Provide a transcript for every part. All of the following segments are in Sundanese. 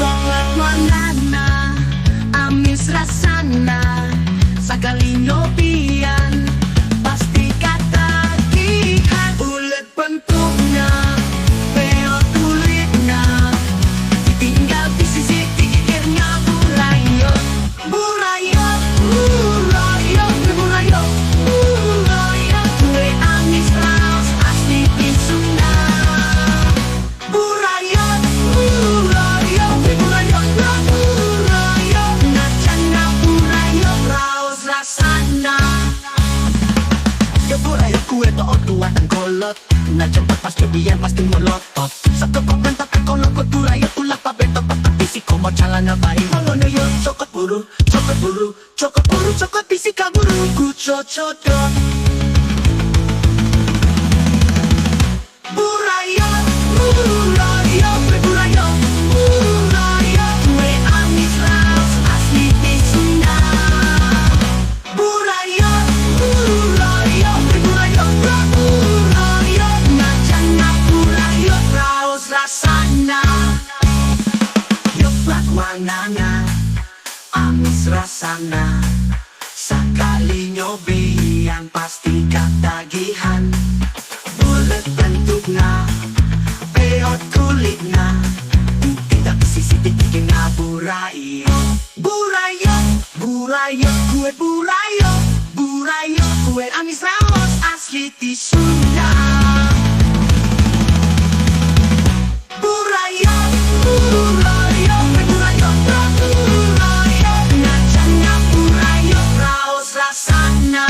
Coklat warnana, amis rasana, sakali nyobian pasti katagihan. Bulet bentuknya, peot kulitnya, tinggal di sisi pikirnya burayot. Burayot, burayot, burayot, burayot. Kue amis raos asli di Sunda. Burayot, burayot, burayot, burayot. Najan burayot raos rasana. Ya burayot kue toot buatan kolot. Najan pas nyobian pasti molotot. Sacokot mentok kolot kue burayot ulah pabetot betot bisi komo calana bari mono yo. Cokot buru, cokot buru, cokot buru, cokot bisi kaburu ku cocodot. Burayot, burayot, burayot, burayot. Kue amis raos asli di Sunda. Burayot, burayot, burayot, burayot. Najan burayot raos rasana. Yoplat warnana, amis rasana, sakali nyobian pasti katagihan. Bulet bentukna, peot kulitna, tidak sisi titiknya burayot. Burayot, burayot, kue burayot, burayot, kue amis raos asli di Sunda. Burayot, burayot, burayot, burayot, najan burayot raos rasana.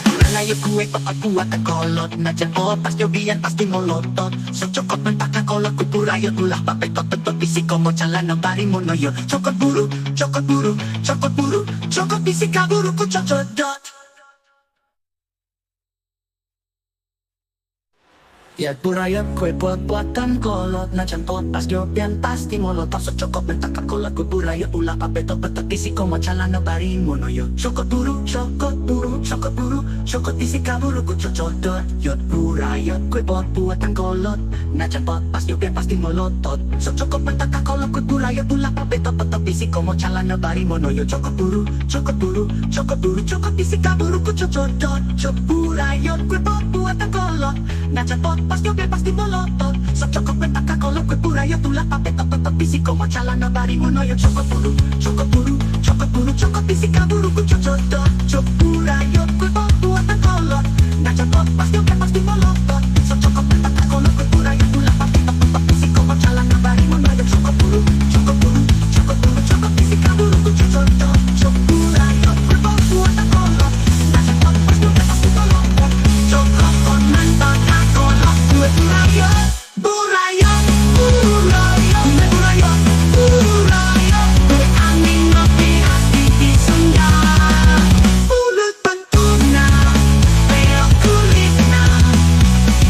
Burayot kue toot buatan kolot. Najan pot pas nyobian pasti molotot. So cokot mentak kolot kue burayot ulah pabetot betot bisi komo calana bari mono yo. Cokot buru, cokot buru, cokot buru, cokot bisi kaburu ku cocodot. Ya burayot kue buat buatan kolot. Najan pot pas nyobian pasti molotot. So cokot mentak kolot kue burayot ulah pabetot betot bisi komo calana bari mono yo. Cokot buru, cokot buru, cokot buru, cokot bisi kaburu ku cocodot. Yot burayot kue buat buatan kolot. Najan pot pas nyobian pasti molotot. So cokot mentak kolot kue burayot ulah pabetot betot bisi komo calana bari mono yo. Cokot buru, cokot buru, cokot buru, cokot bisi kaburu ku cocodot. Cok burayot kue buat buatan kolot. Najan pot pas nyobian pasti molotot. So cokot mentak kolot kue burayot ulah pabetot betot bisi komo calana bari mono yo. Cokot buru, cokot buru, cokot buru, cokot bisi kaburu ku cocodot. Cok burayot kue buat buatan kolot. Najan pot pas nyobian pasti molotot. So cokot mentak kolot kue burayot ulah pabetot betot bisi komo calana bari mono yo. Cokot buru, cokot buru, cokot buru, cokot bisi kaburu ku cocodot. Cok burayot kue buat buatan kolot. Najan pot pas nyobian pasti molotot. Cokot mentak kolot kue burayot. Burayot, burayot, burayot, burayot. Kue amis ngopi asli di Sunda. Bulet bentukna, peot kulitna,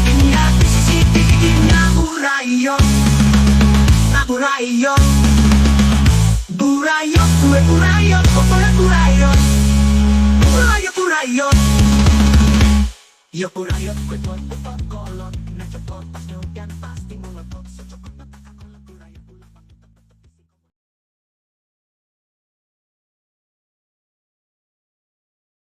tinggal di sisi pikirnya burayot. Burayot, burayot, kue burayot, pokoknya burayot. Burayot, burayot. Yo burayot kue buat buatan